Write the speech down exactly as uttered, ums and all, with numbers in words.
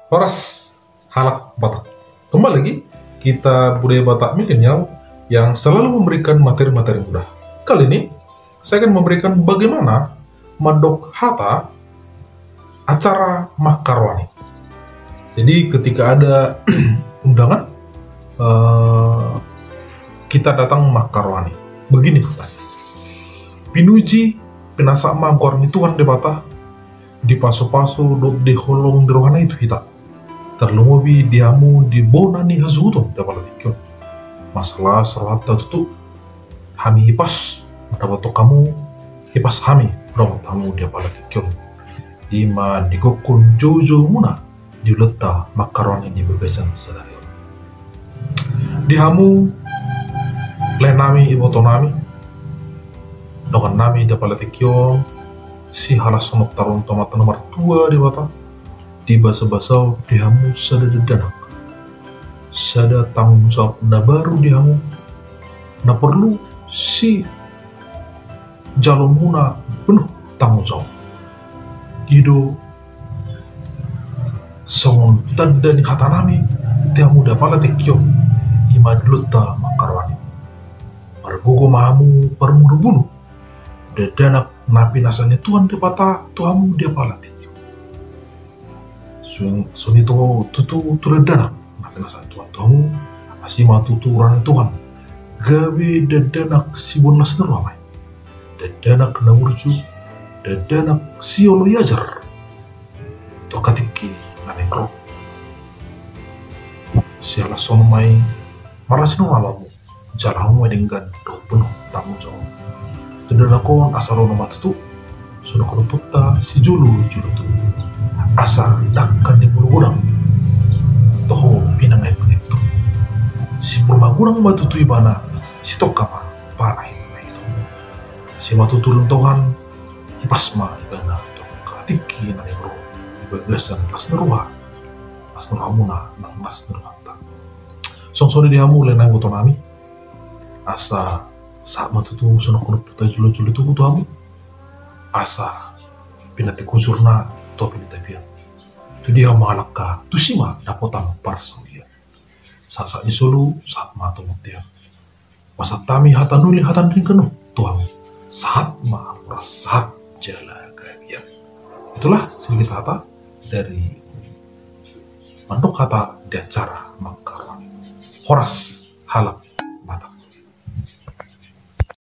Horas halak Batak. Kembali lagi kita, Budaya Batak Milenial, yang selalu memberikan materi-materi mudah. Kali ini saya akan memberikan bagaimana mandok hata acara mangkaroani. Jadi ketika ada undangan, eh, kita datang mangkaroani. Begini katanya. Pinuji, pinasahat ma goar ni Tuhan Debata, dipasupasu dohot diholongi rohana i tu hita. Tarlumobi di hamu di bona ni hasuhuton di apala tingki on. Mansai las rohanta tutu, hami hipas mandapothon hamu, hipas hami mandapothon hamu di apala tingki on. Ima digokhon joujou muna di ulaonta mangkaroani di bagasan sadari on. Di hamu lae nami, iboto nami, dongan nami di apala tingki on, sihalashononta on tu Amanta na martua Debata, dibasabasahon di hamu sada dakdanak, sada tanggung jawab na baru di hamu, na porlu sijalo muna penuh tanggung jawab. I do songon tanda ni hata nami di hamu di apala tingki on, ima di ulaonta mangkaroani. Margogo ma hamu parmunubunuh dakdanak na pinasa ni Tuhan Debata tu hamu di apala tingki on. Songon i do tutu tu dakdanak na pinasa ni Tuhan tu hamu, asi ma tutu roha ni Tuhan gabe dakdanak siboan las ni roha ma i. Dakdanak na burju, dakdanak sioloi ajar tu angka tingki na naeng ro. Sihalashon ma i, marlas ni roha ma hamu, jalo hamu ma i denggan dohot penuh tanggung jawab. Dakdanak on asa ro ma tutu songon hata ni ompunta sijolojolo tubu, asa dangka ni mulu godang, toho pinangido-ido. Sipur magodang ma tutu ibana, sitongka ma panahi-nahiton. Asi ma tutu roha ni Tuhan, hipas ma ibana tu angka tingki na naeng ro di bagasan las ni roha, las ni rohamuna nang las ni rohanta. Songon i di hamu lae nami, iboto nami, asa sahat ma tutu songon hata ni ompunta sijolojolo tubu tu hamu, asa pinantik hujurna tu pinantik tapian. Tu dia hamu mangalangka, tusi ma dapotan parsaulian. Sahat-sahat ni solu sahat ma tu bontean. Pasahat hami hata na uli, hata na denggan on tu hamu. Sahat ma horas, sahat jala gabe. Itulah sedikit hata dari mandok hata di acara mangkaroani. Horas halak